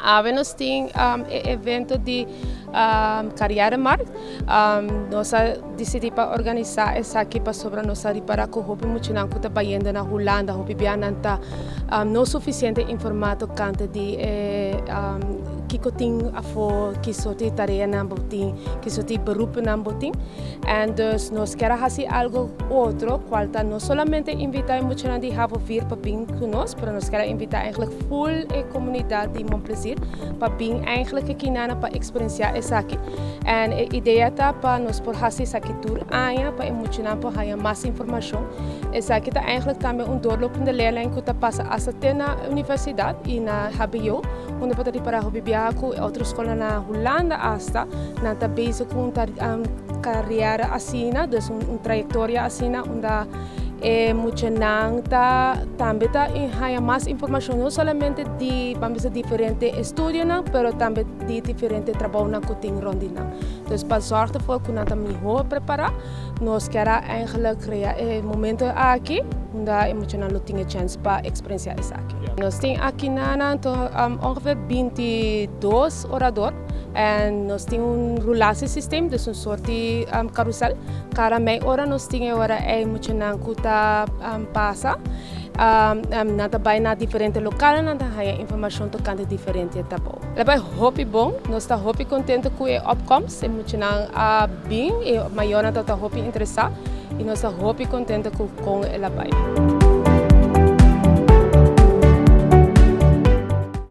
Awe nos tin e evento di Carrièremarkt. Nos a disidí pa organisá esaki pasobra nos a ripará ku hopi muchanan ku ta bayendo na Hulanda hopi bia nan ta no sufisiente informá tokante di e kiko tin afó, ki sorto di tareanan bo tin, ki sorto di beroepnan bo tin. En dus nos kier a hasi algo otro kual ta no solamente invitá e muchanan di havo vier pa bin ku nos, pero nos kier a invitá eigenlijk full e komunidat di Mon Plaisir pa bin eigenlijk aki nana pa eksperensiá esaki. En e idea ta pa nos por hasi esaki tur aña pa e muchanan por haña mas informashon. Esaki ta eigenlijk tambe un doorlopende leerlijn ku ta pasa asta te na universidat i na hbo unda bo ta ripará hopi biaha ku e otro skolnan na Hulanda asta nan ta bezig ku un kariera asina, dus un trayektoria asina unda e muchanan ta tambe ta haña mas informashon no solamente di ban bisa diferente estudionan pero tambe di diferente trabounan ku tin rònt di nan. Dus pa zòrg ervoor ku nan ta mihó prepará nos kier a eigenlijk krea e momento aki unda e muchanan lo tin e chèns pa eksperensiá esaki. Nos tin aki na nan ongeveer 22 orador en nos tin un roulatiesysteem, dus un soort di carrousel. Cada mei ora nos tin e ora ei muchanan ku ta pasa. Nan ta bai na diferente lokalnan, nan ta haña informashon tokante diferente trabou. El a bai hopi bon, nos ta hopi kontento ku e opkomst, e muchanan a bin, e mayornan tabata hopi interesá i nos ta hopi kontento ku kon el a bai.